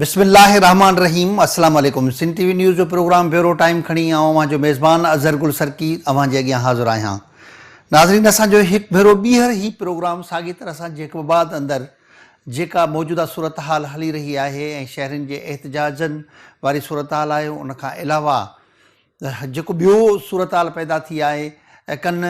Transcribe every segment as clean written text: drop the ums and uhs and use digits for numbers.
بسم الله الرحمٰن الرحيم السلام عليڪم سنڌ ٽي وي نيوز جو پروگرام بيورو ٽائيم کڻي آئون اوهان جو ميزبان اظهر گل سرڪي اوهان جي اڳيان حاضر آهيان ناظرين اسان جو هڪ ڀيرو ٻيهر هي پروگرام ساڳي طرح سان جيڪب آباد اندر جيڪا موجوده صورتحال هلي رهي آهي ۽ شهرين جي احتجاجن واري صورتحال آهي ان کان علاوه جيڪو ٻيو صورتحال پيدا ٿي آهي ڪن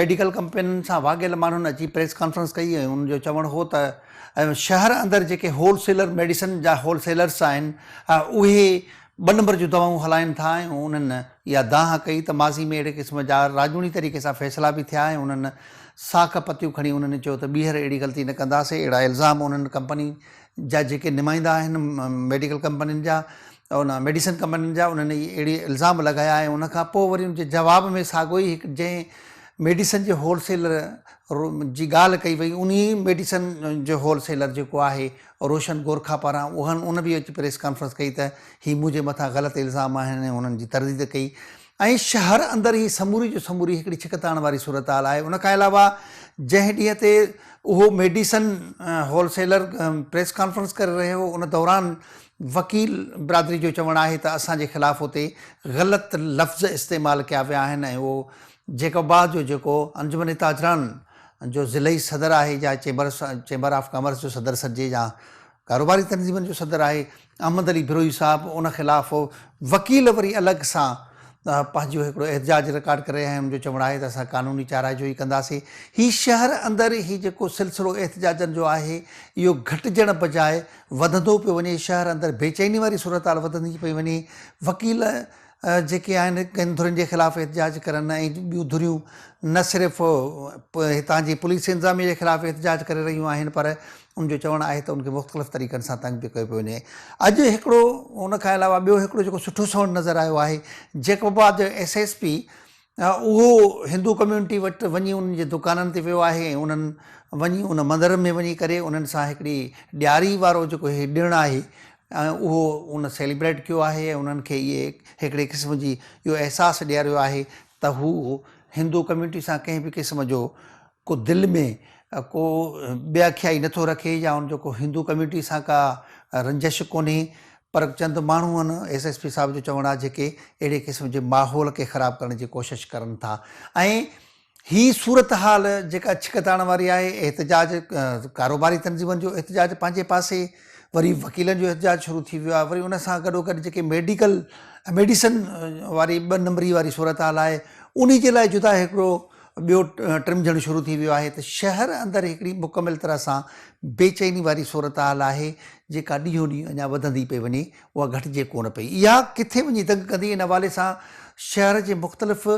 ميڊيڪل ڪمپنين سان واڳيل ماڻهن اچي پريس ڪانفرنس ڪئي ۽ ان جو چوڻ هو ته شهر اندر جيڪي هول سيلر ميڊيسن جا هول سيلرس آهن اهي ٻه نمبر جون دوائون هلائن ٿا ۽ انهن اها دانهن ڪئي ته ماضي ۾ اهڙي قسم جا راڄوڻي طريقي سان فيصلا به ٿيا ۽ انهن ساک پتيون کڻي انهن چيو ته ٻيهر اهڙي غلطي نه ڪنداسين اهڙا الزام انهن ڪمپني جا جيڪي نمائندا آهن ميڊيڪل ڪمپنين جا ان ميڊيسن ڪمپنين جا انهن اهڙي الزام لڳايا ۽ ان کان پوء وري ان جي جواب ۾ ساڳو ئي هڪ جنهن ميڊيسن جي هول سيلر جي ڳالهه ڪئي وئي انهي ميڊيسن جو هول سيلر جيڪو آهي روشن گورکا پاران اهن ان به اچي پريس ڪانفرنس ڪئي ته هي منهنجي مٿان غلط الزام آهن ۽ انهن جي ترديد ڪئي ۽ شهر اندر هي سموري جو سموري هڪڙي ڇڪتاڻ واري صورتحال آهي ان کان علاوه جنهن ڏينهن تي اهو ميڊيسن هول سيلر پريس ڪانفرنس ڪري رهيو هو ان دوران وڪيل برادري جو چوڻ آهي ته اسان جي خلاف اتي غلط لفظ استعمال ڪيا ويا آهن ۽ اهو جيڪب آباد جو جيڪو انجمن تاجران جو ضلعي صدر آهي يا چيمبر چيمبر آف ڪامرس جو صدر سڏجي يا ڪاروباري تنظيمن جو صدر آهي احمد علي بروهي صاحب ان خلاف وڪيل وري الڳ سان پنهنجو هڪڙو احتجاج رڪارڊ ڪري رهيا آهن ان جو چوڻ آهي ته اسان قانوني چارا جوئي ڪنداسين هي شهر اندر هي جيڪو سلسلو احتجاجن جو آهي اهو گهٽجڻ بجاء وڌندو پيو وڃي شهر اندر بيچيني واري صورتحال وڌندي پئي وڃي وڪيل جيڪي آهن ڪن ڌرين جي خلاف احتجاج ڪرن ۽ ٻيون ڌريون نه صرف هتان جي پوليس انتظاميه جي خلاف احتجاج ڪري رهيون آهن پر ان جو چوڻ آهي ته ان کي مختلف طريقن سان تنگ به ڪيو پيو وڃي اڄ هڪڙو ان کان علاوه ٻيو هڪڙو جيڪو سٺو سوڻ نظر آيو آهي جيڪب آباد جو ايس ايس پي اهو هندو ڪميونٽي وٽ وڃي انهن جي دڪانن تي ويو آهي ۽ انهن وڃي ان مندر ۾ وڃي ڪري انهن سان هڪڙي ڏياري وارو جيڪو هي ڏڻ آهي ۽ اهو ان سيليبريٽ ڪيو آهي ۽ انهن کي اهي هڪڙي قسم جي اهو احساس ڏياريو آهي ته هو هندو ڪميونٽي سان ڪنهن به قسم جو ڪو دل ۾ ڪو بي اکيائي نٿو رکي يا ان جو ڪو هندو ڪميونٽي سان ڪا رنجش ڪونهي پر چند ماڻهو آهن ايس ايس پي صاحب جو چوڻ آهي جيڪي اهڙي قسم جي ماحول کي خراب ڪرڻ جي ڪوشش ڪرن ٿا ۽ هي صورتحال جيڪا ڇڪتاڻ واري آهي، احتجاج، ڪاروباري تنظيمن جو احتجاج پنهنجي پاسي، وري وڪيلن جو احتجاج شروع ٿي ويو آهي، وري ان سان گڏوگڏ جيڪي ميڊيڪل ميڊيسن واري ٻه نمبري واري صورتحال آهي، انهي جي لاء جدا هڪڙو ٻيو ٽرمجڻ شروع ٿي ويو آهي ته شهر اندر هڪڙي مڪمل طرح سان بيچيني واري صورتحال آهي، جيڪا ڏينهون ڏينهن اڃا وڌندي پئي وڃي، اها گهٽجي ڪونه پئي. اها ڪٿي وڃي دنگ ڪندي، ان حوالي سان شهر جي مختلف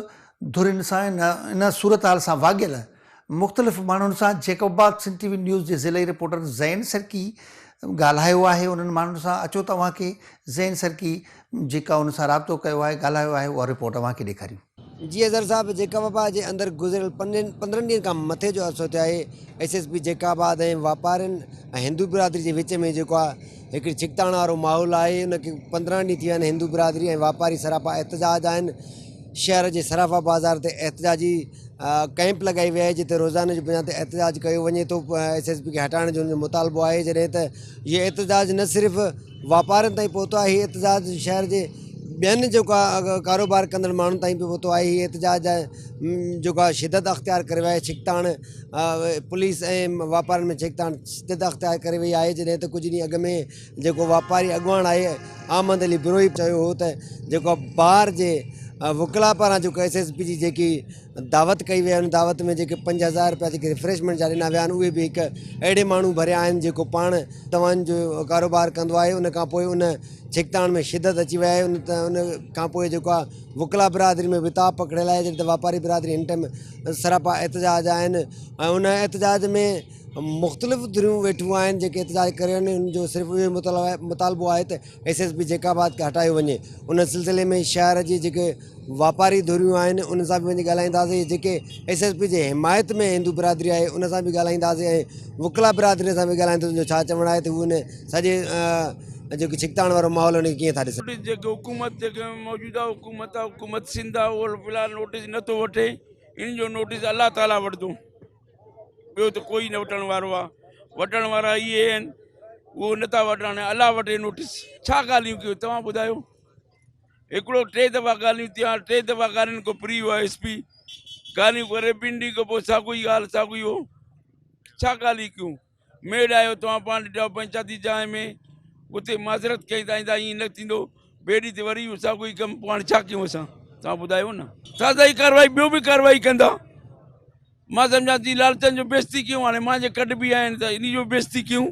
ڌرين سان ان صورتحال سان واڳيل مختلف ماڻهن سان Jacobabad Sindh T V news جي ضلعي رپورٽر زين سرڪي ڳالهايو آهي انهن ماڻهن سان اچو ته اوهان کي زين سرڪي جيڪا ان سان رابطو ڪيو آهي ڳالهايو آهي اها رپورٽ اوهان کي ڏيکاريون. جي اظهر صاحب جيڪب آباد جي اندر گذريل 15 ڏينهن کان مٿي جو عرصو ٿيو آهي S S P Jacobabad ۽ واپارين ۽ هندو برادري جي وچ ۾ جيڪو آهي هڪڙي ڇڪتاڻ وارو ماحول آهي ان کي 15 ڏينهن ٿي ويا آهن هندو برادري ۽ واپاري سراپا احتجاج آهن شهر جي صرافا بازار تي احتجاجي ڪئمپ لڳائي وئي آهي جتي روزاني جي بنياد تي احتجاج ڪيو وڃي ٿو ايس ايس پي کي هٽائڻ جو ان جو مطالبو آهي جڏهن ته هي احتجاج نه صرف واپارين تائين پهتو آهي هي احتجاج شهر جي ٻين جيڪو ڪاروبار ڪندڙ ماڻهن تائين به پهتو آهي هي احتجاج جيڪو آهي شدت اختيار ڪري ويو آهي ڇڪتاڻ پوليس ۽ واپارين ۾ ڇڪتاڻ شدت اختيار ڪري وئي آهي جڏهن ته ڪجهه ڏينهن اڳ ۾ جيڪو واپاري اڳواڻ آهي احمد علي بروهي چيو هو ته جيڪو بار جي وڪلا پاران جيڪو ايس ايس پي جي جيڪي دعوت ڪئي وئي ان دعوت ۾ جيڪي 5000 روپيا جيڪي ريفريشمينٽ جا ڏنا ويا آهن اهي به هڪ اهڙي ماڻهو ڀريا آهن جيڪو پاڻ دوائن جو ڪاروبار ڪندو آهي ان کان پوء ان ڇڪتاڻ ۾ شدت اچي وئي آهي ان کان پوء جيڪو آهي وڪلا برادري ۾ به تاء پکڙيل آهي جڏهن ته واپاري برادري هن ٽائيم سراپا احتجاج آهن ۽ ان احتجاج ۾ مختلف ڌريون ويٺيون آهن جيڪي احتجاج ڪري رهيون آهن انهن جو صرف اهو مطالبو آهي ته ايس ايس پي جيڪب آباد کي هٽايو وڃي ان سلسلي ۾ شهر جي جيڪي واپاري ڌريون آهن انهن سان به وڃي ڳالهائينداسين جيڪي ايس ايس پي جي حمايت ۾ هندو برادري آهي ان سان به ڳالهائينداسين ۽ وڪلا برادري سان به ڳالهائينداسين جو ڇا چوڻ آهي ته هو ان سڄي جيڪو ڇڪتاڻ وارو ماحول ان کي ڪيئن ٿا ڏسن. نوٽيس جيڪي حڪومت جيڪي موجوده حڪومت آهي حڪومت سنڌ آهي اهو في الحال نوٽيس نٿو وٺي ان جو نوٽيس الله تعاليٰ وٺندو. ٻيو ته ڪوئي نه وٺڻ وارو آ. وٺڻ وارا اهي آهن اهو نٿا وٺن هاڻي الله وٺي نوٽيس. ڇا ڳالهيون ڪيون توهان ٻڌايو هڪڙو ٽي دفعا ڳالهيون ٿيون هاڻي ٽي دفعا ڳالهين کان فري ويو ايس پي ڳالهيون ڪري ٻن ڏينهن کان پوء ساڳيو ئي حال ساڳيو ئي هو ڇا ڳالهيون ڪيون ميڙ آيو توهان پاڻ ڏٺا پنچاتي جاء ۾ اتي معذرت ڪئي ته آئنده ائين نه ٿيندو ٻئي ڏينهن تي وري اهو ساڳيو ئي ڪم پوء هاڻي ڇا ڪيون اسان توهان ٻڌايو نه سازا ئي ڪارروائي ٻيو به ڪارروائي ڪندا مان سمجهان ٿي لالچن جو بيستي ڪيون هاڻي مان جي ڪڍ به آهن ته انهي جو بيستي ڪيون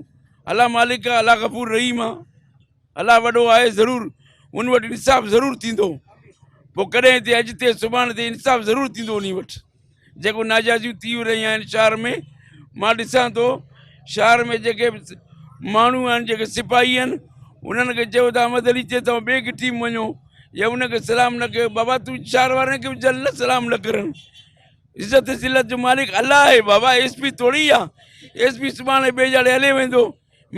الله مالڪ آ الله غفور رحيم آ الله وڏو آهي ضرور ان وٽ انصاف ضرور ٿيندو پوء ڪڏهن ٿئي اڄ ٿئي سڀاڻي ٿئي انصاف ضرور ٿيندو انهي وٽ جيڪو ناجائزيون ٿي رهيون آهن شهر ۾ مان ڏسان ٿو شهر ۾ جيڪي ماڻهو آهن جيڪي سپاهي آهن انهن کي چيو ته احمد علي چئي توهان ٻئي گهٽي ۾ وڃو يا ان کي سلام نه ڪيو بابا تون شهر وارن کي به جل نه سلام نه ڪرن عزت ذلت جو مالڪ الله آهي بابا ايس پي ٿوري آ ايس پي سڀاڻي ٻئي جاڙي هلي ويندو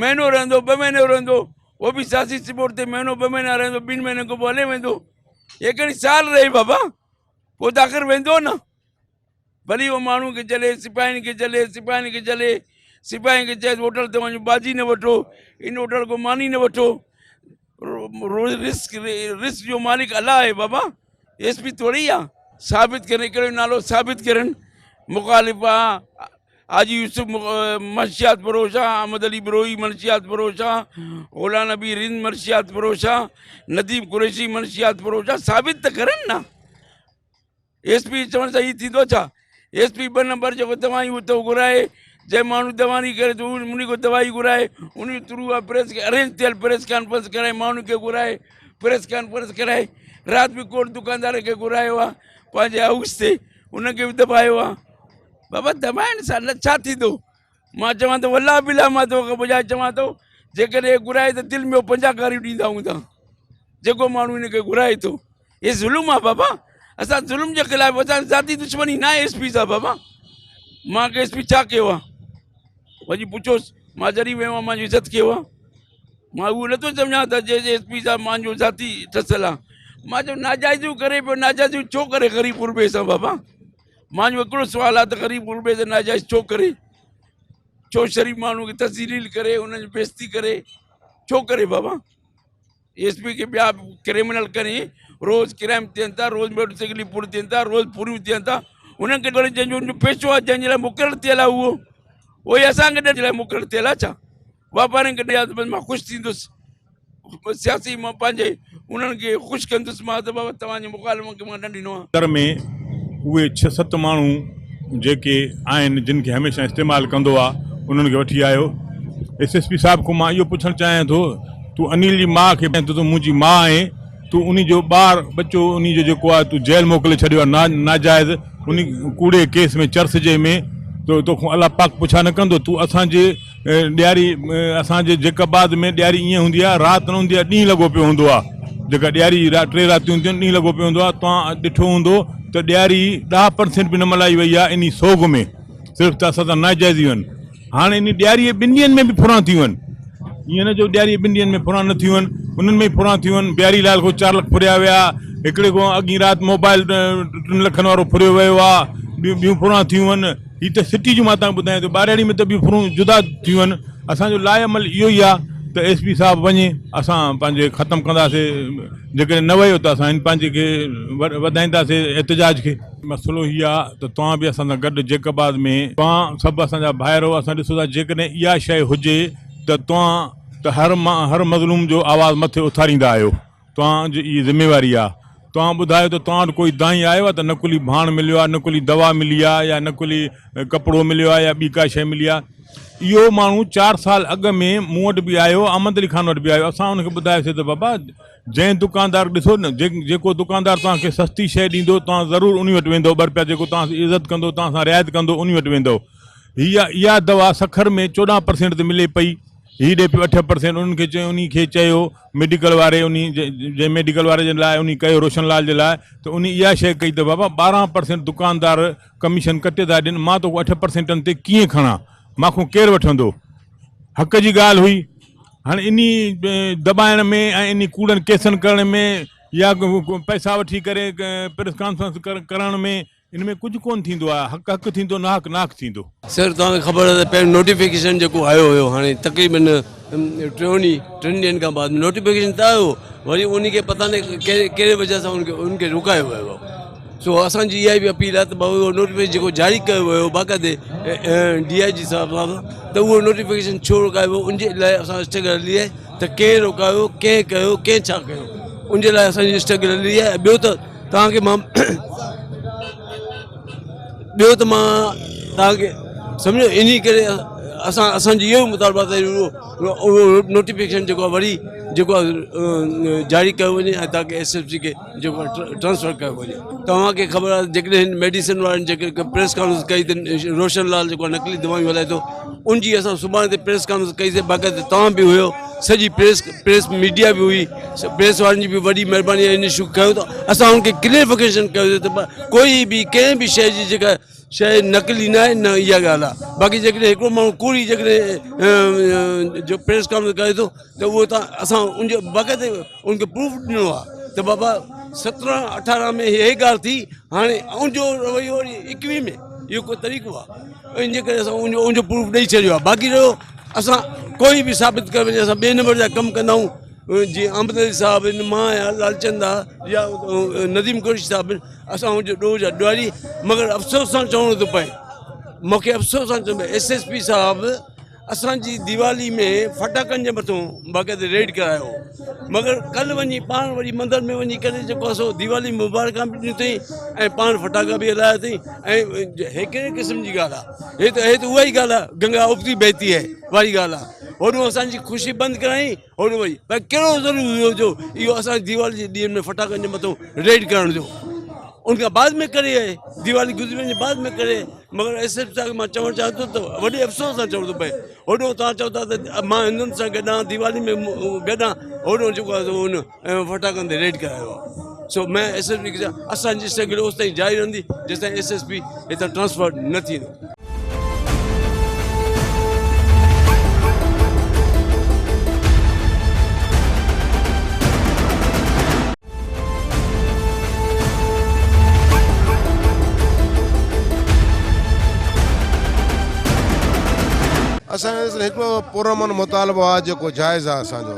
مهينو رهندو ٻه مهينو رهندو اهو به سياسي سپورٽ تي مهينو ٻه مهينا رهندو ٻن مهينن کان پوء هلي ويندو هي ڪهڙي سال رهي بابا پوء ته آخر ويندو نه ڀلي اهو ماڻهو کي جلي سپاهين کي جلي سپاهين کي جلي سپاهين کي چئي هوٽل تي وڃو باجي نه وٺو ان هوٽل کان ماني نه وٺو رزق رزق جو مالڪ الله آهي بابا ايس پي ٿوري آ ثابت ڪرن هڪڙو نالو ثابت ڪرن مخالف آ حاجي يوسف منشيات فروش آ احمد علي بروهي منشيات فروش آ غلام نبي رند منشيات فروش آ نديم قريشي منشيات فروش آ ثابت ته ڪرن نه ايس پي چوڻ سان هي ٿيندو ڇا؟ ايس پي ٻه نمبر جيڪو دوائي اتو گهرائي جنهن ماڻهو دواني ڪري ٿو ان کان دوائي گهرائي ان جي ٿرو اها پريس ارينج ٿيل پريس ڪانفرنس ڪرائي ماڻهن کي گهرائي پريس ڪانفرنس ڪرائي رات به ڪوٽ دڪاندار کي گهرايو آهي پنهنجي هائوس تي ان کي به دٻايو آهي بابا دٻائڻ سان نه ڇا ٿيندو مان چوان ٿو والله بالله مان توکي ٻڌائي چوان ٿو جيڪڏهن گهرائي ته دل ۾ 50 گاريون ڏيندا هوندا جيڪو ماڻهو هن کي گهرائي ٿو هي ظلم آ بابا اسان ظلم جي خلاف اسان ذاتي دشمني نه آهي ايس پي سان بابا مان کي ايس پي ڇا ڪيو آ وڃي پڇوس مان جڏهن ويو آهيان مانجو عزت ڪيو آ مان اهو نٿو سمجهان ته جي ايس پي صاحب مانجو ذاتي ٺسل آ مان چيو ناجائزيون ڪري پيو ناجائزيون ڇو ڪري غريب غربي سان بابا مانجو هڪڙو سوال آ ته غريب غربي سان ناجائز ڇو ڪري ڇو شريف ماڻهو کي تذليل ڪري انهن جي بيزتي ڪري ڇو ڪري بابا ايس پي کي ٻيا ڪرمنل ڪري روز ڪرائم ٿين ٿا روز موٽر سائيڪل پور ٿين ٿا روز پوريون ٿين ٿا انهن کي ڪري جنهن جو ان جو پيشو آهي جنهن جي لاء مقرر ٿيل آهي اهو اهو ئي اسان کي ڏيڻ جي لاء مقرر ٿيل آهي ڇا واپارين کي ڏيان ته بس مان خوش ٿيندس سياسي مان پنهنجي انهن کي خوش ڪندس مان ته بابا توهان جي مخالفن کي مان ڏنڊ ڏنو آهي. تر ۾ اهي ڇهه ست ماڻهو جيڪي آهن جن کي هميشه استعمال ڪندو آ انهن کي وٺي آيو ايس ايس پي صاحب کان مان اهو پڇڻ چاهيان ٿو تون انيل جي ماء کي تون ته منهنجي ماء آهين تون انهي جو ٻار ٻچو انهي جو جيڪو آهي تون جيل موڪلي ڇڏيو آهي ناجائز انهي ڪوڙي ڪيس ۾ چرس جي ۾ تو توکان الله پاڪ پڇا نه ڪندو تون اسان جي ڏياري اسان جي جيڪب آباد ۾ ڏياري ائين هوندي آهي رات نه هوندي آهي ڏينهن لڳو پيو هوندو آهي جيڪا ڏياري ٽي راتيون هونديون آهن ڏينهن لڳو پيو هوندو آهي توهان ڏٺو هوندو ته ڏياري 10% به نه ملهائي وئي آهي انهي سوڳ ۾ صرف ته اسان سان ناجائزيون آهن هاڻي انهي ڏياري جي ٻن ڏينهن ۾ به ڦران ٿيون آهن ائين نه جو ڏياري جي ٻن ڏينهن ۾ ڦران نه ٿيون آهن انهن ۾ به ڦران ٿيون آهن بياري لال کان 4 لک ڦريا ويا هڪڙي کان اڳين رات موبائل 3 لکن وارو ڦريو ويو آهي ٻيون ڦران ٿيون آهن هي ته سٽي جون مان توهان کي ٻڌايان ٿو ٻاهرياڙي ۾ ته ٻيون ڦرون جدا ٿيون آهن اسان جو لاء عمل اهو ئي آهي ته ايس پي صاحب وڃي اسان پنهنجي ختم ڪنداسي جيڪڏهن نه ويو ته اسان هن پنهنجي کي وڌائينداسي احتجاج کي. مسئلو هي آ ته توهان به اسان سان گڏ جيڪب آباد ۾ توهان سڀ اسان جا ڀائر هو اسان ڏسو ٿا جيڪڏهن اها شيء هجي ته توهان ته هر هر مظلوم جو آواز مٿي اٿاريندا آهيو توهان جي اهي ذميواري آ توهان ٻڌايو ته توهان وٽ ڪوئي دانهين آيو آ ته نقلي ڀاڻ مليو آ نقلي دوا ملي آ يا نقلي ڪپڙو مليو آ يا ٻي ڪا شيء ملي آ اهو ماڻهو 4 سال اڳ ۾ مون وٽ به آيو احمد علي خان وٽ به آيو اسان ان کي ٻڌايوسي ته بابا جنهن دڪاندار ڏسو نه جيڪو دڪاندار توهان کي سستي شيء ڏيندو توهان ضرور انهي وٽ ويندؤ ٻه رپيا جيڪو توهان سان عزت ڪندو توهان سان رعايت ڪندو انهي وٽ ويندؤ هي اها دوا سکر ۾ 14 پرسينٽ تي ملي پئي هي ڏي پيو 8 پرسينٽ انهن کي چيو انهي کي چيو ميڊيڪل واري انهي جنهن ميڊيڪل واري جي لاء انهي ڪيو روشن لال جي لاء ته انهي اها شيء ڪئي ته بابا 12 پرسينٽ دڪاندار ڪميشن ڪٽي ٿا ڏين مان توکان 8 پرسينٽن تي ڪيئن کڻان مان کان ڪير وٺندو حق جي ڳالهه هئي هاڻي انهي دٻائڻ ۾ ۽ انهي ڪوڙن ڪيسن ڪرڻ ۾ يا پئسا وٺي ڪري پريس ڪانفرنس ڪرڻ ۾ ان ۾ ڪجهه ڪونه ٿيندو آهي، حق حق ٿيندو ناحق ناحق ٿيندو. سر توهان کي خبر آهي ته پهريون نوٽيفڪيشن جيڪو آيو هيو هاڻي تقريبن ٽيون ڏينهن ٽن ڏينهن کان بعد نوٽيفڪيشن ته آيو وري ان کي پتا نه ڪهڙي وجه سان ان کي ان کي رڪايو ويو سو اسان جي اها به اپيل آهي ته اهو نوٽيفڪيشن جيڪو جاري ڪيو ويو باقاعدي ڊي I جي صاحب صاحب ته اهو نوٽيفڪيشن ڇو رڪايو ويو ان جي لاء اسان اسٽرگل هلي آهي ته ڪنهن رڪايو ڪنهن ڪيو ڪنهن ڇا ڪيو ان جي لاء اسان جي اسٽرگل هلي آهي ٻيو ته توهان کي مان ٻيو ته مان توهان کي سمجهو انهي ڪري اسان اسان جو اهو مطالبو آهي ته اهو نوٽيفڪيشن جيڪو آهي وري جيڪو آهي جاري ڪيو وڃي ۽ تاڪي ايس ايس پي کي جيڪو آهي ٽرانسفر ڪيو وڃي توهان کي خبر آهي جيڪڏهن هن ميڊيسن وارن جيڪي پريس ڪانفرنس ڪئي ته روشن لال جيڪو آهي نقلي دوائيون هلائي ٿو ان جي اسان سڀاڻي تي پريس ڪانفرنس ڪئي سي باقاعده توهان به هيو سڄي پريس پريس ميڊيا به هئي پريس وارن جي به وڏي مهرباني آهي ان اشو کي کنيو ته اسان ان کي ڪليئرفڪيشن ڪيو ته ڪوئي به ڪنهن به شيء جي جيڪا شيء نقلي نه آهي نه اها ڳالهه آهي باقي جيڪڏهن هڪڙو ماڻهو ڪوڙي جيڪڏهن جو پريس ڪانفرنس ڪري ٿو ته اهو ته اسان ان جو باقاعده ان کي پروف ڏنو آهي ته بابا سترهن اٺارهن ۾ هي ڳالهه ٿي هاڻي ان جو رويو وري ايڪويهه ۾ اهو ڪو طريقو آهي ان جي ڪري اسان ان جو پروف ڏئي ڇڏيو آهي باقي رهيو اسان ڪوئي به ثابت ڪري وڃي اسان ٻئي نمبر جا ڪم ڪندا آهيون جيئن احمد علي صاحب آهن مان آهيان لالچند آهي يا نديم قريشي صاحب آهن اسان ان جو ڏوهه جا ڏوهاري مگر افسوس سان چوڻو ٿو پئي مونکي افسوس سان چوڻو پئي ايس ايس پي صاحب اسان جي ديوالي ۾ ڦٽاڪن جي مٿون باقاعده ريڊ ڪرايو هو مگر ڪل وڃي پاڻ وري مندر ۾ وڃي ڪري جيڪو آهي سو ديوالي مبارڪان به ڏنيون اٿئي ۽ پاڻ ڦٽاڪا به هلايا اٿئي ۽ هي ڪهڙي قسم جي ڳالهه آهي هي ته هي ته اها ئي ڳالهه آهي گنگا ابتي بهتي هي واري ڳالهه آهي هوڏو اسان جي خوشي بند ڪرائين هوڏو وري پر ڪهڙو ضرور هيو جو اهو اسان جي ديوالي جي ڏينهن ۾ ڦٽاڪن جي مٿون ريڊ ڪرڻ جو ان کان بعد ۾ ڪري ديوالي گذري وڃي بعد ۾ ڪري مگر ايس ايس پي صاحب کي مان چوڻ چاهيان ٿو ته وڏي افسوس سان چوڻو ٿو پئي هوڏو توهان چئو ٿا ته مان هندن سان گڏ آهيان ديوالي ۾ گڏ آهيان هوڏو جيڪو آهي سو ان ڦٽاڪن تي ريڊ ڪرايو آهي سو مين ايس ايس پي کي اسان جي اسٽرگل اوستائين جاري رهندي جيستائين ايس ايس پي هتان ٽرانسفر نه ٿيندو. اسان جو هڪڙو پرامن مطالبو آهي جيڪو جائز آهي اسان جو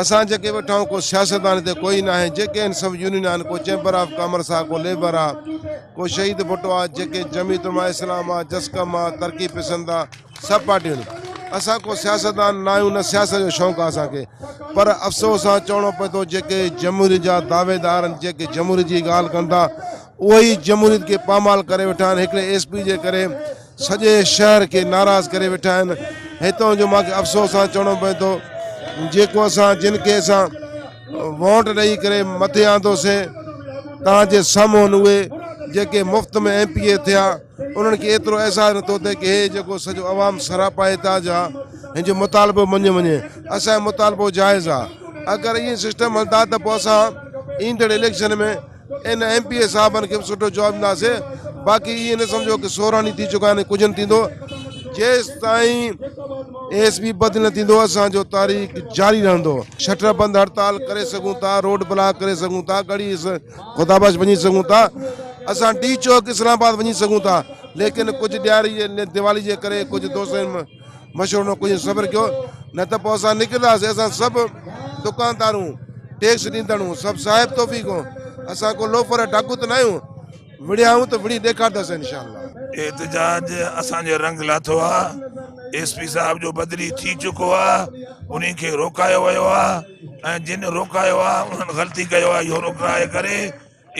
اسان جيڪي ويٺا آهيون ڪو سياستدان هتي ڪوئي ناهي جيڪي آهن سڀ يونين آهن ڪو چيمبر آف ڪامرس آهي ڪو ليبر آهي ڪو شهيد ڀٽو آهي جيڪي جمعيت علماء اسلام آهي جسقم آهي ترقي پسند آهي سڀ پارٽيون آهن اسان ڪو سياستدان نه آهيون نه سياست جو شوق آهي اسان کي پر افسوس سان چوڻو پئي ٿو جيڪي جمهوريت جا دعويدار آهن جيڪي جمهوريت جي ڳالهه ڪن ٿا اهي ئي جمهوريت کي پامال ڪري ويٺا آهن هڪڙي ايس پي جي ڪري سڄي شهر کي ناراض ڪري ويٺا آهن هتان جو مانکي افسوس سان چوڻو پئي ٿو جيڪو اسان جن کي اسان ووٽ ڏئي ڪري مٿي آندوسين تان جي سامهون اهي جيڪي مفت ۾ ايم پي اي ٿيا انهن کي ايترو احساس نٿو ٿئي ڪي هي جيڪو سڄو عوام سراپا احتجاج آ هن جو مطالبو مڃيو وڃي اسان جو مطالبو جائز آ اگر ائين سسٽم هلندا ته پوء اسان ايندڙ اليڪشن ۾ ان ايم پي اي صاحبن کي به سٺو جواب ڏينداسين باقي ائين نه سمجهو ڪي سوراني ٿي چڪا آهن ڪجهه نه ٿيندو جيستائين ايس پي بدل نه ٿيندو اسان جو تحريڪ جاري رهندو شٽر بند هڙتال ڪري سگهون ٿا روڊ بلاڪ ڪري سگهون ٿا ڳڙهي خدا بخش وڃي سگهون ٿا اسان ڊي چوڪ اسلام آباد وڃي سگهون ٿا ليڪن ڪجهه ڏياري جي ديوالي جي ڪري ڪجهه دوستن مشورو ڏنو ڪجهه صبر ڪيو نه ته پوء اسان نڪرنداسين اسان سڀ دڪاندار هون ٽيڪس ڏيندڙ هون سڀ صاحب توفيق هون اسان ڪو لوفر ڊاڪو ته نه آهيون وڙهيا آهيون ته وڙهي ڏيکارنداسين انشاء الله. احتجاج اسان جي رنگ لاٿو آ ايس پي صاحب جو بدلي ٿي چڪو آ انهي کي روڪايو ويو آ ۽ جن روڪايو آ انهن غلطي ڪيو آ اهو روڪرائي ڪري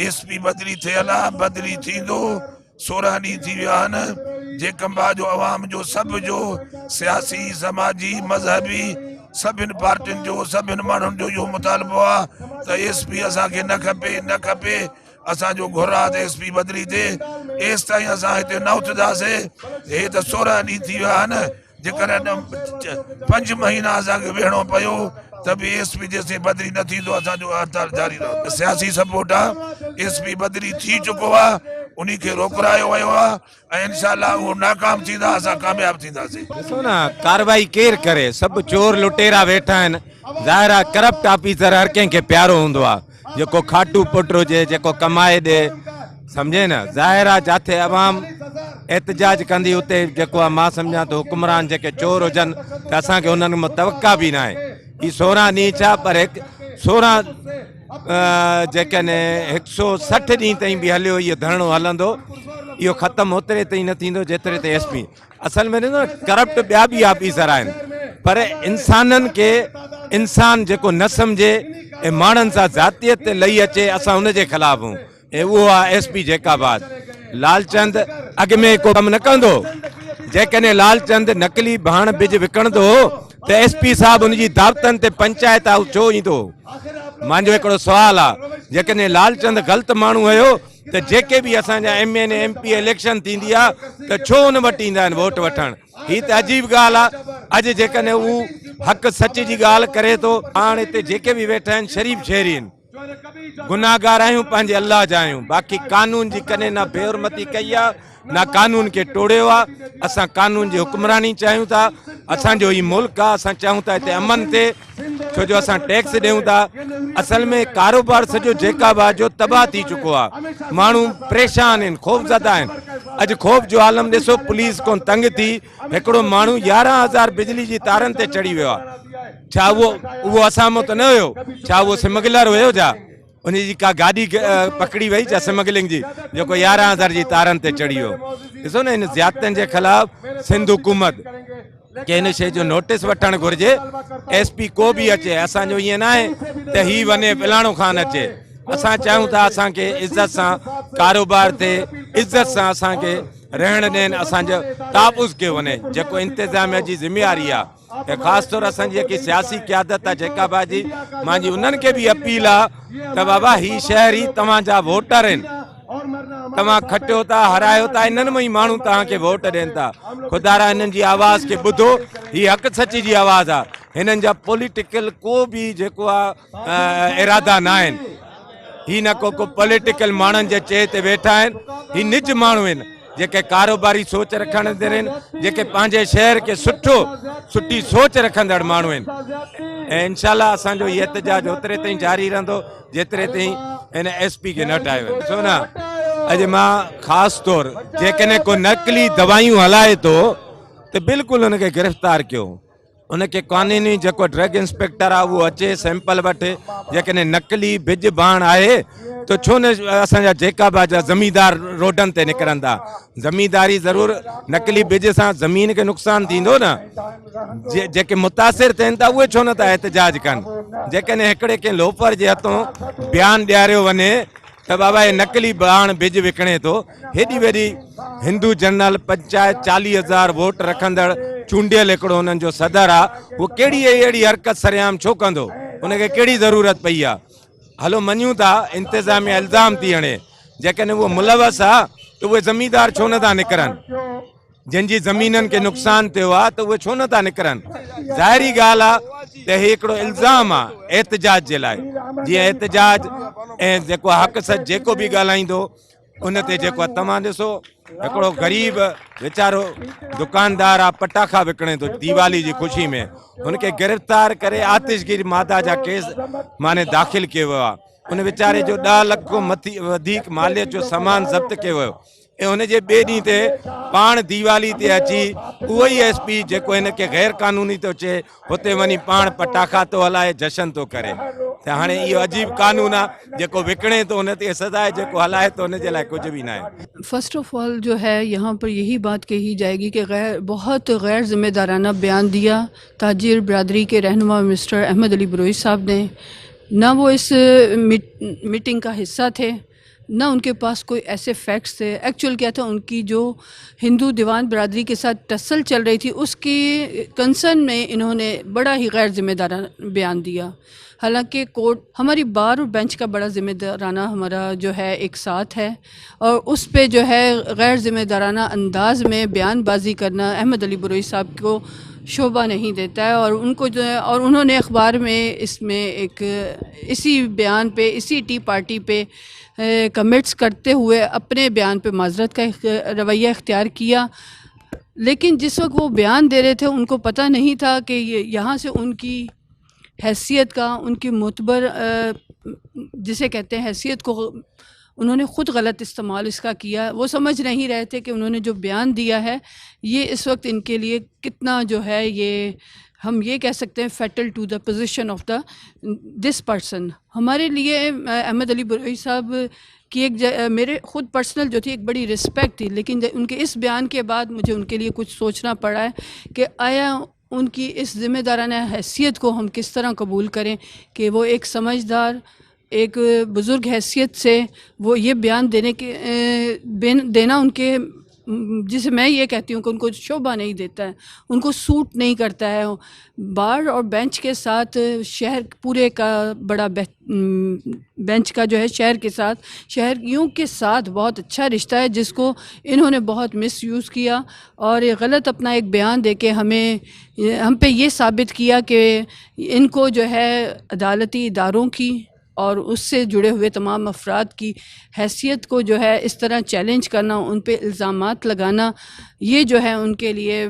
ايس پي بدلي ٿيل آ بدلي ٿيندو 16 ڏينهن ٿي ويا آهن جيڪمبا جو عوام جو سڀ جو سياسي سماجي مذهبي سڀن پارٽين جو سڀن ماڻهن جو اهو مطالبو آ ته ايس پي اسان کي نه کپي نه کپي اسان جو گهر آ ته ايس پي بدلي ٿئي ايستائين اسان هتي نه اٿنداسين هي ته 16 ڏينهن ٿي ويا آهن جيڪڏهن 5 مهينا اسان کي ويهڻو پيو ته به ايس پي جيسين بدلي نه ٿيندو اسان جو هڙتال جاري رهندو. سياسي سپورٽ آ ايس پي بدلي ٿي چڪو آ انهي کي روڪرايو ويو آ ۽ انشاء الله اهو ناڪام ٿيندا اسان ڪامياب ٿينداسين. ڏسو نه ڪارروائي ڪير ڪري سڀ چور لٽيرا ويٺا آهن ظاهر آ ڪرپٽ آفيسر هر ڪنهن کي پيارو هوندو آ جيڪو کاٽو پٽ هجي جيڪو ڪمائي ڏي. سمجهين نه ظاهر آ جاٿي عوام احتجاج ڪندي اتي جيڪو آ مان سمجهان ٿو حڪمران جيڪي چور هجن ته اسان کي انهن مان توقع به ناهي هي 16 ڏينهن ڇا پر هڪ 16 جيڪڏهن 160 ڏينهن تائين به هليو اهو ڌرڻو هلندو اهو ختم اوتري تائين نه ٿيندو جيتري تائين ايس پي اصل ۾ ڏسو ڪرپٽ ٻيا به آفيسر آهن پر انسانن کي انسان جيڪو نه سمجهي ۽ ماڻهن سان ذاتيت تي لهي اچي اسان ان جي خلاف هون ۽ اهو آهي ايس پي جيڪب آباد لالچند اڳ ۾ ڪو ڪم نه ڪندو جيڪڏهن لالچند نقلي ڀاڻ ٻج وڪڻندو هو ته ايس پي صاحب ان جي دعوتن تي پنچائت هائوس ڇو ايندو هو مانجو هڪڙو سوال آهي جيڪڏهن لالچند غلط ماڻهو هيو ته جيڪي به اسان جا M N A M P election ٿيندي آ ته ڇو ان وٽ ايندا آهن ووٽ وٺڻ هي ته عجيب ڳالهه آ اڄ جيڪڏهن هو حق سچ جي ڳالهه ڪري ٿو هاڻ هتي جيڪي به ويٺا آهن شريف شهري آهن گناهگار آهيون پنهنجي الله جا آهيون باقي قانون جي ڪڏهن نه بي حرمتي ڪئي آ نه قانون کي ٽوڙيو آ اسان قانون جي حڪمراني چاهيون ٿا اسان جو هي ملڪ آ اسان چاهيون ٿا هتي امن ٿئي ڇو جو اسان ٽيڪس ڏيون ٿا اصل ۾ ڪاروبار سڄو جيڪا با جو تباهه ٿي چڪو آ ماڻهو پريشان آهن خوف زده آهن اڄ خوف جو عالم ڏسو پوليس کان تنگ ٿي هڪڙو ماڻهو 11000 بجلي جي تارن تي چڙهي ويو آ ڇا اهو اهو اسان مان ته نه هيو ڇا اهو سمگلر هيو ڇا ان جي ڪا گاڏي پڪڙي وئي ڇا سمگلنگ جي جيڪو 11000 جي تارن تي چڙهي ويو ڏسو نه ان زيادتين جي خلاف سنڌ حڪومت کي ان شيء جو نوٽيس وٺڻ گهرجي ايس پي ڪو به اچي اسان جو ائين ناهي ته هي وڃي فلاڻو خان اچي اسان چاهيون ٿا اسان کي عزت سان ڪاروبار ٿئي عزت سان اسان کي رهڻ ڏين اسان جو تحفظ ڪيو وڃي جيڪو انتظاميا جي ذميواري آهي ۽ خاص طور اسان جي جيڪي سياسي قيادت آ جيڪب آ جي مانجي انهن کي به اپيل آ ته بابا هي شهر ئي توهان جا ووٽر آهن توهان کٽيو ٿا هارايو ٿا انهن مان ئي ماڻهو توهان کي ووٽ ڏين ٿا خدارا انهن جي آواز کي ٻڌو هي حق سچ جي آواز آ هنن جا پوليٽيڪل ڪو به جيڪو آ ارادا نه آهن هي نه ڪو ڪو پوليٽيڪل ماڻهن جي چئي تي ويٺا آهن هي نج ماڻهو آهن جيڪي ڪاروباري سوچ رکندڙ آهن جيڪي پنهنجي شهر کي سٺو سٺي سوچ رکندڙ ماڻهو آهن ۽ انشاء الله اسان جو هي احتجاج اوتري تائين جاري رهندو جيتري تائين هن ايس پي کي نه هٽايو وڃي ڏسو نه اڄ مان خاص طور جيڪڏهن ڪو نقلي دوايون هلائي ٿو ته بلڪل ان کي گرفتار ڪيو ان کي قانوني جيڪو ڊرگ انسپيڪٽر آهي اهو اچي سيمپل وٺي جيڪڏهن نقلي ٻج ڀاڻ آهي ته ڇو نه اسان جا جيڪب جا زميندار روڊن تي نڪرن ٿا زمينداري ضرور نقلي ٻج سان زمين کي نقصان ٿيندو نه جيڪي متاثر ٿين ٿا اهي ڇو نه ٿا احتجاج ڪن جيڪڏهن هڪڙي ڪنهن لوفر جي هٿون بيان ڏياريو وڃي ته بابا هي نقلي ڀاڻ ٻج وڪڻي ٿو، هيڏي وڏي هندو جنرل پنچائت 40000 ووٽ رکندڙ چونڊيل هڪڙو انهن جو صدر آ، هو ڪهڙي اهڙي حرڪت سرعام ڇو ڪندو، ان کي ڪهڙي ضرورت پئي آ، هلو مڃون ٿا انتظاميا الزام ٿي هڻي، جيڪڏهن اهو ملوث آ ته اهي زميندار ڇو نه ٿا نڪرن. جن جي زمينن کي نقصان ٿيو آهي ته اهي ڇو نه ٿا نڪرن؟ ظاهري ڳالهه آهي ته هي هڪڙو الزام آهي احتجاج جي لاء جيئن احتجاج ۽ جيڪو حق سچ جيڪو به ڳالهائيندو ان تي جيڪو آهي توهان ڏسو هڪڙو غريب ويچارو دڪاندار آهي پٽاخا وڪڻي ٿو ديوالي جي خوشي ۾ هن کي گرفتار ڪري آتشگيري مادا جا ڪيس معني داخل ڪيو ويو آهي ان ويچاري جو 10 لک کان مٿي وڌيڪ ماليت جو سامان ضبط ڪيو ويو ۽ ان جي ٻئي ڏينهن تي پاڻ ديوالي تي اچي اهو ئي ايس پي جيڪو هن کي غير قانوني ٿو چئي اتي وڃي پاڻ پٽاخا ٿو هلائي جشن ٿو ڪري ته هاڻي اهو عجيب قانون آ جيڪو وڪڻي ٿو ان تي سزا آهي جيڪو هلائي ٿو ان جي لاء ڪجهه به ناهي. فرسٽ آف آل جو هي يهان پر يهي بات ڪهي جائي گي ڪه غير بهت غير ذمه دارانه بيان ديا تاجر برادري ڪي رهنما مسٽر احمد علي بروهي صاحب ني نه وو اس ميٽنگ ڪا حصه ٿي نه ان کے پاس کوئی ایسے فیکٹس تھے ایکچوئل کیا تھا ان کی جو ہندو دیوان برادری کے ساتھ ٹسل چل رہی تھی اس کی کنسرن میں انہوں نے بڑا ہی غیر ذمہ دارانہ بیان دیا حالانکہ کورٹ ہماری بار اور بینچ کا بڑا ذمہ دارانہ ہمارا جو ہے ایک ساتھ ہے اور اس پہ جو ہے غیر ذمہ دارانہ انداز میں بیان بازی کرنا احمد علی بروہی صاحب کو شعبہ نہیں دیتا ہے اور ان کو جو ہے اور انہوں نے اخبار میں اس میں ایک اسی بیان پہ اسی ٹی پارٹی پہ کمنٹس کرتے ہوئے اپنے بیان پہ معذرت کا رویہ اختیار کیا لیکن جس وقت وہ بیان دے رہے تھے ان کو پتہ نہیں تھا کہ یہاں سے ان کی حیثیت کا ان کی معتبر جسے کہتے ہیں حیثیت کو उन्होंने ख़ुद गलत इस्तेमाल इसका किया। वो समझ नहीं रहे थे कि उन्होंने जो बयान दिया है ये इस वक्त इनके लिए कितना जो है ये हम ये कह सकते हैं fatal to the position of the this person. हमारे लिए अहमद अली बरोही साहब की एक मेरे ख़ुद पर्सनल जो थी एक बड़ी रिस्पेक्ट थी, लेकिन उनके इस बयान के बाद मुझे उनके लिए कुछ सोचना पड़ा है कि आया उनकी इस ज़िम्मेदाराना हैसियत को हम किस तरह कबूल करें कि वो एक समझदार एक बुज़ुर्ग हैसियत से वो ये बयान देने के देना उनके, जिसे मैं ये कहती हूँ कि उनको शोभा नहीं देता है, उनको सूट नहीं करता है। बार और बेंच के साथ शहर पूरे का बड़ा बेंच का जो है शहर के साथ शहरियों के साथ बहुत अच्छा रिश्ता है, जिसको इन्होंने बहुत मिस यूज़ किया और ये गलत अपना एक बयान दे के हमें हम पे ये साबित किया कि इनको जो है अदालती इदारों की और उससे जुड़े हुए तमाम अफराद की हैसियत को जो है इस तरह चैलेंज करना, उन पे इल्ज़ामात लगाना, ये जो है उनके लिए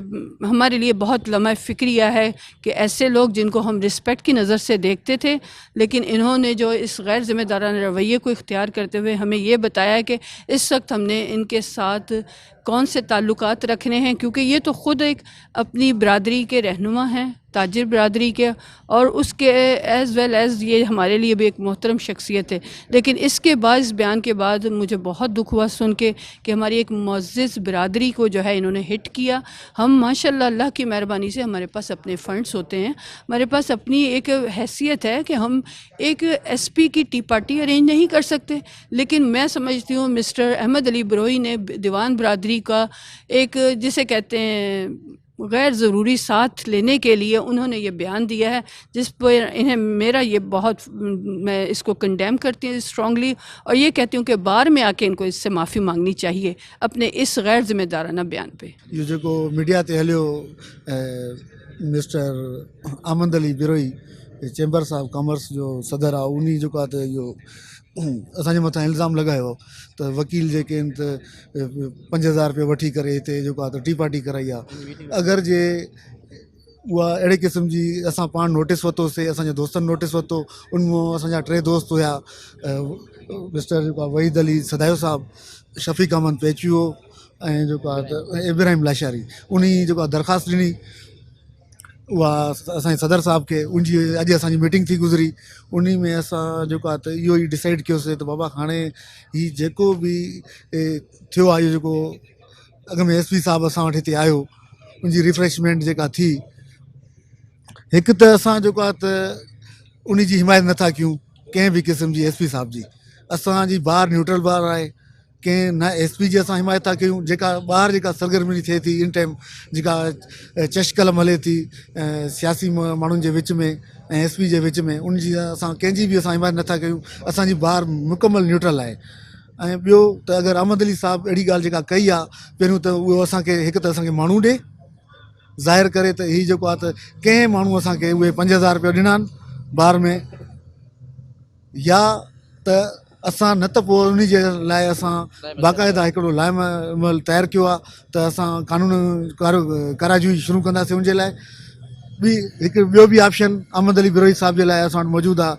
हमारे लिए बहुत लम्हा फ़िक्रिया है कि ऐसे लोग जिनको हम रिस्पेक्ट की नज़र से देखते थे, लेकिन इन्होंने जो इस गैर ज़िम्मेदाराना रवैये को इख्तियार करते हुए हमें ये बताया कि इस वक्त हमने इनके साथ कौन से ताल्लुकात रखने हैं, क्योंकि ये तो ख़ुद एक अपनी बरादरी के रहनुमा हैं, ताजिर बरादरी के, और उसके एज़ वेल एज़ ये हमारे लिए भी एक मोहतरम शख्सियत है। लेकिन इसके बाद इस बयान के बाद मुझे बहुत दुख हुआ सुन के कि हमारी एक मुअज़्ज़िज़ बरादरी को जो है इन्होंने हिट किया। हम माशाअल्लाह अल्लाह की मेहरबानी से हमारे पास अपने फ़ंड्स होते हैं, हमारे पास अपनी एक हैसियत है कि हम एक एसपी की टी पार्टी अरेंज नहीं कर सकते, लेकिन मैं समझती हूँ मिस्टर अहमद अली बरोही ने दीवान बरादरी का एक जिसे कहते हैं गैर ज़रूरी साथ लेने के लिए उन्होंने ये बयान दिया है, जिस पर इन्हें मेरा ये बहुत मैं इसको कंडेम करती हूँ स्ट्रांगली और ये कहती हूँ कि बार में आके इनको इससे माफ़ी मांगनी चाहिए अपने इस गैर ज़िम्मेदाराना बयान पे। इहो जेको मीडिया ते हलियो mister Ahmed Ali Brohi chambers of commerce जो सदर आहे, उन्हीं जेको आहे त इहो असांजे मथां इल्ज़ाम लॻायो त वकील जेके आहिनि त 5000 रुपया वठी करे हिते जेको आहे त टी पार्टी कराई आहे। अगरि जे उहा अहिड़े क़िस्म जी असां पाण नोटिस वरितोसीं, असांजे दोस्तनि नोटिस वरितो, उन मां असांजा 3 दोस्त हुया, मिस्टर जेको आहे वहीद अली सदायो साहिबु, शफ़ीक अहमद पेचुओ ऐं जेको आहे त इब्राहिम लाशारी, उन जेको आहे दरख़्वास्त ॾिनी उहा असांजे सदर साहिब खे। उनजी अॼु असांजी मीटिंग थी गुज़री, उन में असां जेको आहे त इहो ई डिसाइड कयोसीं त बाबा हाणे हीउ जेको बि थियो आहे, इहो जेको अॻु में एस पी साहिबु असां वटि हिते आयो, उनजी रिफ्रेशमेंट जेका थी, हिकु त असां जेको आहे त उन जी हिमायत नथा कयूं कंहिं बि क़िस्म जी एस पी साहिब जी। असांजी बार न्यूट्रल बार आहे, कंहिं न एस पी जी असां हिमायत था कयूं। जेका ॿाहिरि जेका सरगर्मी थिए थी इन टाइम, जेका चशकलम हले थी सियासी माण्हुनि जे विच में ऐं एस पी जे विच में, उनजी असां कंहिंजी बि असां हिमायत नथा कयूं। असांजी बार मुकमल न्यूट्रल आहे। ऐं ॿियो त अगरि अहमद अली साहिबु अहिड़ी ॻाल्हि जेका कई आहे, पहिरियों त उहो असांखे हिकु त असांखे माण्हू ॾे, ज़ाहिर करे त हीउ जेको आहे त कंहिं माण्हू असांखे उहे 5000 रुपया ॾिना आहिनि बार में, या त असां न त पोइ उन जे लाइ असां बाक़ाइदा हिकिड़ो लाइमल तयारु कयो आहे त असां कानून काराजूई शुरू कंदासीं उनजे लाइ। ॿी हिकु ॿियो बि ऑप्शन अहमद अली बरोही साहिब जे लाइ असां वटि मौजूदु आहे,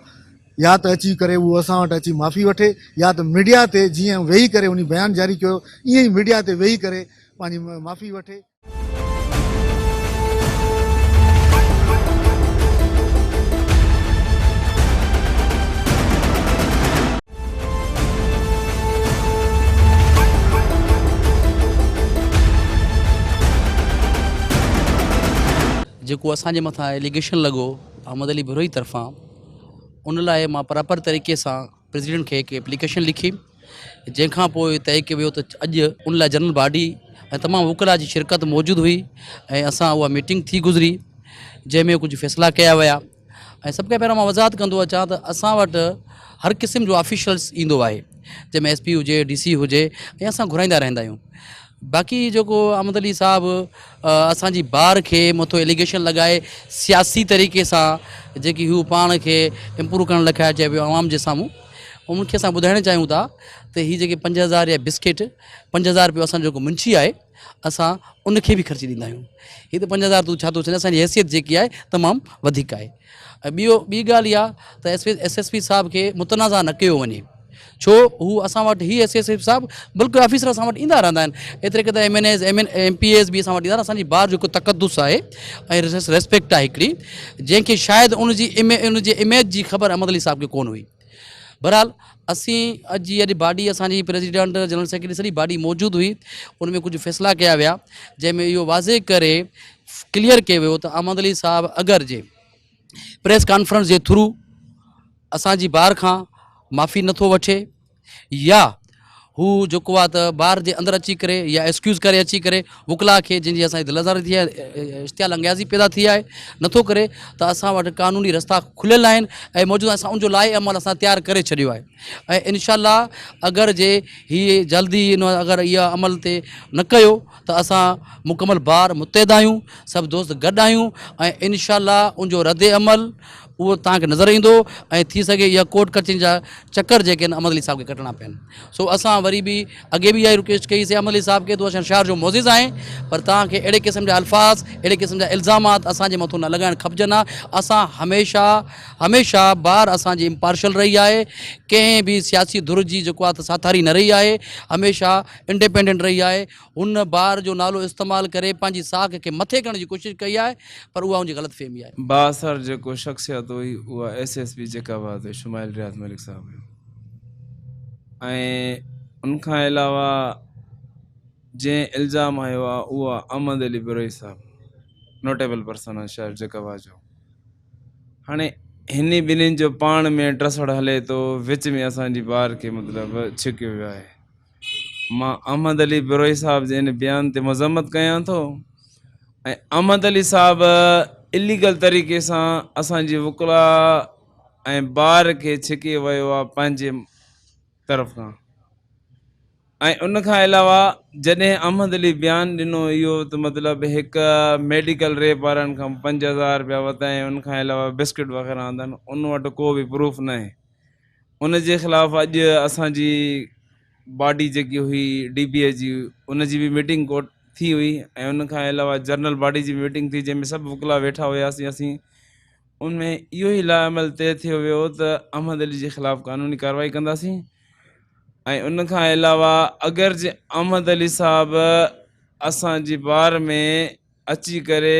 या त अची करे उहो असां वटि अची माफ़ी वठे, या त मीडिया ते जीअं वेही करे उन बयानु जारी कयो ईअं ई मीडिया ते वेही करे पंहिंजी माफ़ी वठे। जेको असांजे मथां एलिगेशन लॻो अहमद अली बरोही तरफ़ां, उन लाइ मां प्रॉपर तरीक़े सां प्रेसिडेंट खे हिकु एप्लीकेशन लिखी, जंहिंखां पोइ तय कयो वियो त अॼु उन लाइ जनरल बॉडी ऐं तमामु वकला जी शिरकत मौजूदु हुई ऐं असां उहा मीटिंग थी गुज़री, जंहिंमें कुझु फ़ैसिला कया विया। ऐं सभ खां पहिरियों मां वज़ाहत कंदो अचां त असां वटि हर क़िस्म जो ऑफिशियल्स ईंदो आहे, जंहिंमें एस पी हुजे, डी सी हुजे, ऐं असां घुराईंदा रहंदा आहियूं। बाक़ी जेको अहमद अली साहिबु असांजी बार खे मथो एलिगेशन लॻाए सियासी तरीक़े सां जेकी हू पाण खे इम्प्रूव करण लाइ चए पियो अवाम जे साम्हूं, उनखे असां ॿुधाइण चाहियूं था त हीउ जेके 5000 या बिस्किट 5000 रुपयो असांजो जेको मुंशी आहे असां उनखे बि ख़र्ची ॾींदा आहियूं। हीउ त 5000 तूं छा थो चए, असांजी हैसियत जेकी आहे तमामु वधीक आहे। ऐं ॿी ॻाल्हि इहा त एस एस पी साहिब खे मुतनाज़ा न कयो वञे। ڇو هو اسان وٽ هي ايس ايس ايف صاحب بلڪه آفيسر اسان وٽ ايندا رهندا آهن ايتري قدر M N As M N M P As به اسان وٽ ايندا اسان جي بار جو هڪ تقدس آهي ۽ ريسپيڪٽ آهي هڪڙي جنهن کي شايد ان جي ان جي اميج جي خبر احمد علي صاحب کي ڪونه هئي بهرحال اسين اڄ جي اڄ باڊي اسان جي پريزيڊنٽ جنرل سيڪريٽري سڄي باڊي موجود هئي ان ۾ ڪجهه فيصلا ڪيا ويا جنهن ۾ اهو واضح ڪري ڪليئر ڪيو ويو ته احمد علي صاحب اگر جي پريس ڪانفرنس جي ٿرو اسان جي بار کان معافي نٿو وٺي يا هو جيڪو آ ته بار جي اندر اچي ڪري يا ايڪسڪيوز ڪري اچي ڪري وڪلا کي جن جي اسان جي دل آزاري ٿي آهي اشتعال انگيازي پيدا ٿي آهي نٿو ڪري ته اسان وٽ قانوني رستا کليل آهن ۽ موجود اسان ان جو لاء عمل اسان تيار ڪري ڇڏيو آهي ۽ انشاء الله اگر جي هي جلدي اگر اها عمل تي نه ڪيو ته اسان مڪمل بار متحد آهيون سڀ دوست گڏ آهيون ۽ انشاء الله ان جو رد عمل اهو توهان کي نظر ايندو ۽ ٿي سگهي اها ڪورٽ ڪچهرين جا چڪر جيڪي آهن احمد علي صاحب کي ڪٽڻا پين سو اسان وري به اڳي به اها ئي رڪويسٽ ڪئي سي احمد علي صاحب کي تون اسان شهر جو معزز آهين پر توهان کي اهڙي قسم جا الفاظ اهڙي قسم جا الزامات اسان جي مٿو نه لڳائڻ کپجن ها اسان هميشه هميشه بار اسان جي امپارشل رهي آهي ڪنهن به سياسي ڌر جي جيڪو آهي ته ساٿاري نه رهي آهي هميشه انڊيپينڊنٽ رهي آهي هن بار جو نالو استعمال ڪري پنهنجي ساک کي مٿي ڪرڻ جي ڪوشش ڪئي آهي پر اها ان جي غلط فهمي آهي. بااثر جيڪو شخصيت هئي اها ايس ايس پي جيڪب آباد هئي شمائل رياض ملڪ صاحب هيو ۽ ان کان علاوه جنهن الزام هنيو آهي اهو آهي احمد علي بروهي صاحب نوٽيبل پرسن آهي شهر جيڪب آباد جو هاڻي هني ٻنهين جو پاڻ ۾ ٽسڙ هلي ٿو وچ ۾ اسان جي بار کي مطلب ڇڪيو ويو آهي. مان احمد علي بروهي صاحب جي ان بيان تي مذمت ڪيان ٿو ۽ احمد علي صاحب اليگل طريقي سان اسان جي وڪلا ۽ بار کي ڇڪي ويو آهي پنهنجي طرف کان ۽ ان کان علاوه جڏهن احمد علي بيان ڏنو اهو ته مطلب هڪ ميڊيڪل ريپ وارن کان 5000 روپيا ورتا ۽ ان کان علاوه بسڪٽ وغيره آندن ان وٽ ڪو به پروف ناهي ان جي خلاف اڄ اسان جي باڊي جيڪي هئي ڊي بي اي جي ان جي به ميٽنگ ڪوٽ ٿي هئي ۽ ان کان علاوه جنرل باڊي جي به ميٽنگ ٿي جنهن ۾ سڀ وڪلا ويٺا هياسين اسين ان ۾ اهو ئي لاء عمل طئي ٿيو ويو ته احمد علي جي خلاف قانوني ڪارروائي ڪنداسين ۽ ان کان علاوه اگر جي احمد علي صاحب اسان جي بار ۾ اچي ڪري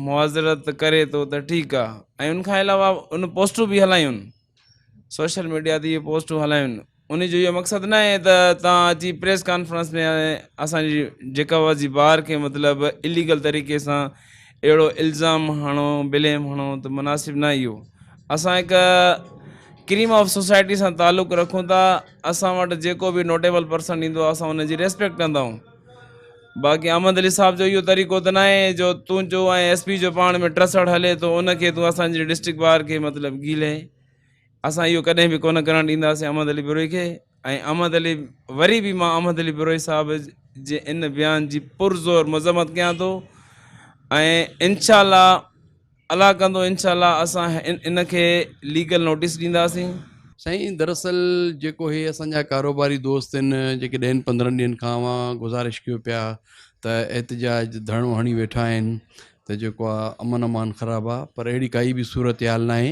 معذرت ڪري ٿو ته ٺيڪ آ ۽ ان کان علاوه ان پوسٽون به هلايون سوشل ميڊيا تي اهي پوسٽون هلايون ان جو اهو مقصد نه آهي ته تان اچي پريس ڪانفرنس ۾ اسان جي جيڪا جي بار کي مطلب اليگل طريقي سان اهڙو الزام هڻو بليم هڻو ته مناسب نه اهو اسان هڪ ڪريم آف سوسائٽي سان تعلق رکون ٿا اسان وٽ جيڪو به نوٽيبل پرسن ايندو آهي اسان ان جي ريسپيڪٽ ڪندا آهيون باقي احمد علي صاحب جو اهو طريقو ته ناهي جو تنهنجو ۽ ايس پي جو پاڻ ۾ ٽسڙ هلي ٿو ان کي تون اسان جي ڊسٽرڪٽ بار کي مطلب گيلين اسان اهو ڪڏهن به ڪونه ڪرڻ ڏينداسين احمد علي بروهي کي ۽ احمد علي وري به مان احمد علي بروهي صاحب جي ان بيان جي پرزور مذمت ڪيان ٿو ۽ انشاء الله الله ڪندو انشاء الله اسان ان کي ليگل نوٽيس ڏينداسين. سائين دراصل جيڪو هي اسان جا ڪاروباري دوست آهن جيڪي ڏهن پندرهن ڏينهن کان اوهان گذارش ڪيو پيا ته احتجاج ڌرڻو هڻي ويٺا آهن ته جيڪو آ امن امان خراب آ پر اهڙي ڪائي به صورتحال ناهي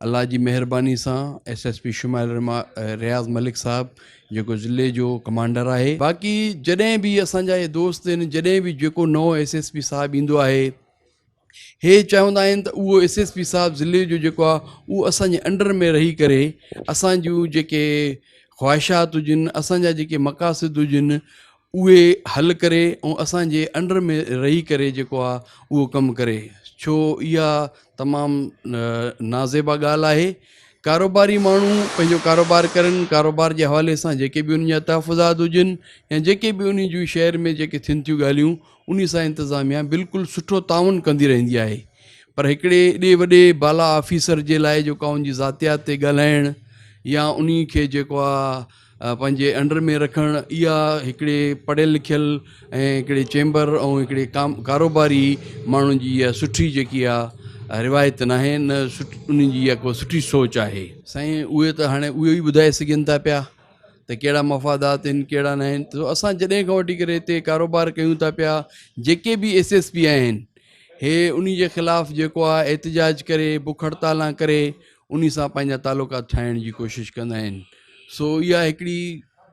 الله جي مهرباني سان S S P Shumail Riaz Malik صاحب جيڪو ضلعي جو ڪمانڊر آهي باقي جڏهن به اسان جا اهي دوست آهن جڏهن به جيڪو نئون ايس ايس پي صاحب ايندو آهي هي چوندا آهن ته اهو ايس ايس پي صاحب ضلعي جو جيڪو آهي اهو اسان جي انڊر ۾ رهي ڪري اسان جون جيڪي خواهشات هجن اسان جا جيڪي مقاصد هجن اهي حل ڪري ۽ اسان جي انڊر ۾ رهي ڪري جيڪو آهي اهو ڪم ڪري ڇو اها تمام نازيبا ڳالهه آهي ڪاروباري ماڻهو پنهنجو ڪاروبار ڪرن ڪاروبار جي حوالي سان جيڪي به انهن جا تحفظات هجن يا جيڪي به انهن جون شهر ۾ جيڪي ٿين ٿيون ڳالهيون انهي سان انتظاميا بلڪل سٺو تعاون ڪندي رهندي آهي پر هڪڙي ايڏي وڏي بالا آفيسر جي لاء جيڪو آ ان جي ذاتيات تي ڳالهائڻ يا انهي کي جيڪو آ پنهنجي انڊر ۾ رکڻ اها هڪڙي پڙهيل لکيل ۽ هڪڙي چيمبر ۽ هڪڙي ڪاروباري ماڻهن جي اها سٺي جيڪي آ روايت ناهي نه انهن جي اها ڪو سٺي سوچ آهي. سائين اهي ته هاڻي اهي ئي ٻڌائي سگهن ٿا پيا ته ڪهڙا مفادات آهن ڪهڙا نه آهن ته اسان جڏهن کان وٺي ڪري هتي ڪاروبار ڪيون ٿا پيا جيڪي به ايس ايس پي آهن هي انهي جي خلاف جيڪو آهي احتجاج ڪري بک هڙتالان ڪري انهي سان پنهنجا تعلقات ٺاهڻ جي ڪوشش ڪندا آهن. سو اها هڪڙي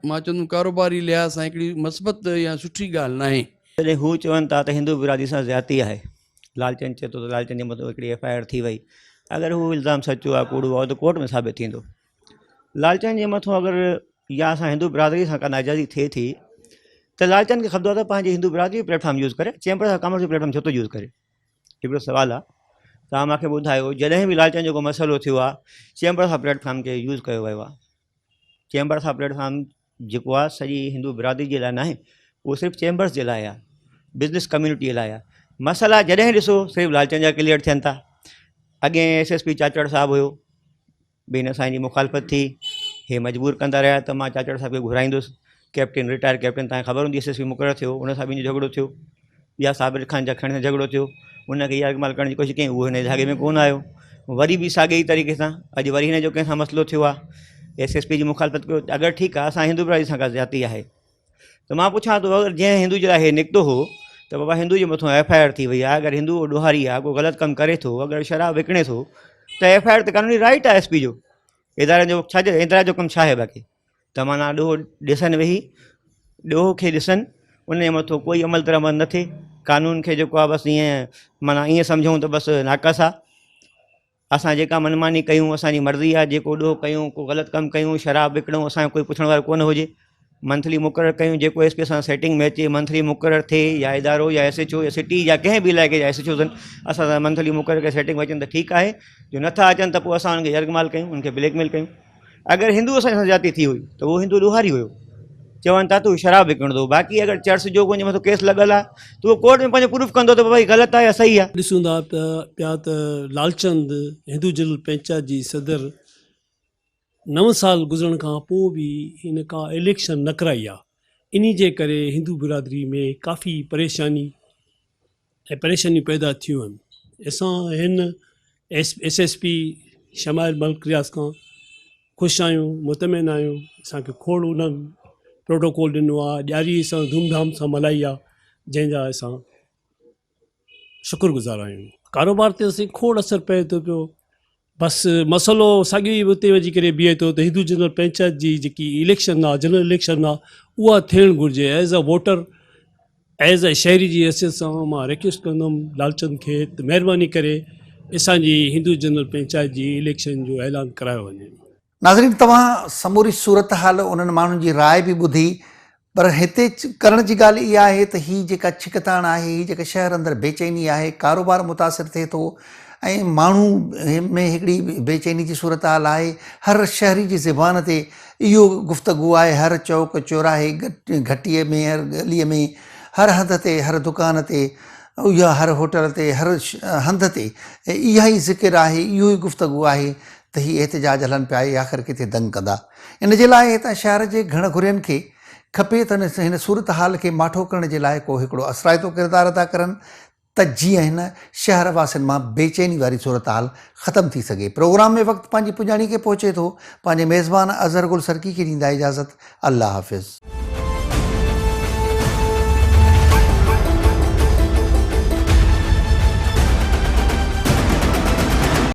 مان چوندم ڪاروباري لحاظ سان هڪڙي مثبت يا سٺي ڳالهه ناهي. جڏهن هو چون ٿا ته هندو برادري سان زيادتي آهي، لالچند چئي ٿو ته لالچند جي مٿان هڪڙي ايف I R ٿي وئي، اگر هو الزام سچو آهي ڪوڙو آهي اهو ته ڪورٽ ۾ ثابت ٿيندو. لالچند جي مٿان اگر يا اسان هندو برادري سان ڪا ناجائزي ٿئي ٿي ته لالچند کي کپندو آهي ته پنهنجي هندو برادري جو پليٽ فارم يوز ڪري، چيمبر آف ڪامرس جو پليٽ فارم ڇو ٿو يوز ڪري؟ هڪڙو سوال آهي توهان مونکي ٻڌايو جڏهن به لالچند جو ڪو مسئلو ٿيو آهي چيمبر آف پليٽ فارم کي يوز ڪيو ويو آهي. چيمبر آف پليٽ فارم جيڪو آهي سڄي هندو برادري جي لاء ناهي اهو صرف چيمبرس جي لاء آهي بزنس ڪميونٽي جي لاء آهي مسئلا جڏهن ڏسو صرف لالچند جا ڪليئر ٿين ٿا اڳي ايس ايس پي چاچڙ صاحب هيو به هن سان جي مخالفت ٿي هي مجبور ڪندا رهيا ته مان چاچڙ صاحب کي گهرائيندس ڪيپٽن رٽائر ڪيپٽن تان خبر هوندي ايس ايس پي مقرر ٿيو ان سان به هن جو جهڳڙو ٿيو يا صابر خان جکڻ سان جهڳڙو ٿيو ان کي يرغمال ڪرڻ جي ڪوشش ڪيائين اهو هن جي ڌاڳي ۾ ڪونه آيو وري به ساڳي ئي طريقي سان اڄ وري هن جو ڪنهن سان مسئلو ٿيو آهي ايس ايس پي جي مخالفت ڪيو اگر ٺيڪ آهي اسان هندو برادري سان ڪا زيادتي آهي ته مان پڇان ٿو اگر جنهن هندو جي لاء هي نڪتو هو ته بابا هندو جي مٿان ايف I R ٿي وئي آهي اگر هندو ڏوهاري آهي ڪو غلط ڪم ڪري ٿو اگر شراب وڪڻي ٿو ته ايف I R ته قانوني رائٽ آهي ايس پي جو ادارن جو ڇا اداري جو ڪم ڇا آهي باقي ته معنيٰ ڏوهه ڏسن ويهي، ڏوهه کي ڏسن، ان جي مٿو ڪوئي عمل درآمد نه ٿئي، قانون کي جيڪو آهي بس ائين معنيٰ ائين سمجهون ته بس ناقص آهي، اسان جيڪا من ماني ڪيون اسان جي مرضي آهي، جيڪو ڏوهه ڪيون، ڪو غلط ڪم ڪيون، شراب وڪڻون، اسان جو ڪوئي پڇڻ وارو ڪونه هجي، منٿلي مقرر ڪيون، جيڪو ايس پي سان سيٽنگ ۾ اچي منٿلي مقرر ٿئي يا ادارو يا ايس ايڇ او يا سٽي يا ڪنهن به علائقي جا ايس ايڇ اوز آهن اسان سان منٿلي مقرر ڪري سيٽنگ ۾ اچن ته ٺيڪ آهي، جو نٿا اچن ته پوء اسان انهن کي يرغمال ڪيون، انهن کي بليڪ ميل ڪيون. اگر هندوء سان زيادتي ٿي هئي ته اهو هندو ڏوهاري هيو. چون ٿا ته هو شراب وڪڻندو هو. باقي اگر چرس جو ڪو ان جي مٿان ڪيس لڳل آهي ته اهو ڪورٽ ۾ پنهنجو پروف ڪندو ته بابا هي غلط آهي يا صحيح آهي. ڏسون ٿا پيا ته لالچند هندو جنرل پنچائت جي صدر نو سال گذرڻ کان پوء به هن ڪا اليڪشن نه ڪرائي آهي انهي جي ڪري هندو برادري ۾ ڪافي پريشاني ۽ پريشانيون پيدا ٿيون آهن اسان هن S S P Shumail Malik Riaz کان خوش آهيون مطمئن آهيون اسانکي کوڙ انهن پروٽوڪول ڏنو آهي ڏياري اسان ڌوم ڌام سان ملهائي آهي جنهن جا اسان شڪر گذار آهيون ڪاروبار تي اسان کوڙ اثر پئي ٿو پيو بس مسئلو ساڳيو ئي اتي وڃي ڪري بيهي ٿو ته هندو جنرل پنچائت جي جيڪي اليڪشن آ جنرل اليڪشن آ اها ٿيڻ گهرجي as a voter as a شهري جي حيثيت سان مان ريڪويسٽ ڪندم لالچند کي ته مهرباني ڪري اسان جي هندو جنرل پنچائت جي اليڪشن جو اعلان ڪرايو وڃي. ناظرين توهان سموري صورتحال انهن ماڻهن جي راء به ٻڌي پر هتي ڪرڻ جي ڳالهه اها آهي ته هي جيڪا ڇڪتاڻ آهي، هي جيڪا شهر اندر بيچيني آهي، ڪاروبار متاثر ٿئي ٿو ۽ ماڻهو ۾ هڪڙي بيچيني جي صورتحال آهي، هر شهري جي زبان تي اهو گفتگو آهي، هر چوڪ، چوراهي، گهٽيء ۾، هر ڳليء ۾، هر هنڌ تي، هر دڪان تي، اها هر هوٽل تي، هر هنڌ تي اها ئي ذڪر آهي، اهو ئي گفتگو آهي ته هي احتجاج هلن پيا، اهي آخر ڪٿي دنگ ڪندا. ان جي لاء هتان شهر جي گهڻ گهرين کي کپي ته هن صورتحال کي ماٺو ڪرڻ جي لاء ڪو هڪڙو اثرائتو ڪردار ادا ڪرن ته جيئن هن شهر واسين مان بيچيني واري صورتحال ختم ٿي سگهي. پروگرام ۾ وقت پنهنجي پڄاڻي کي پهچي ٿو. پنهنجي ميزبان اظهر گل سرڪي کي ڏيندا اجازت. الله حافظ.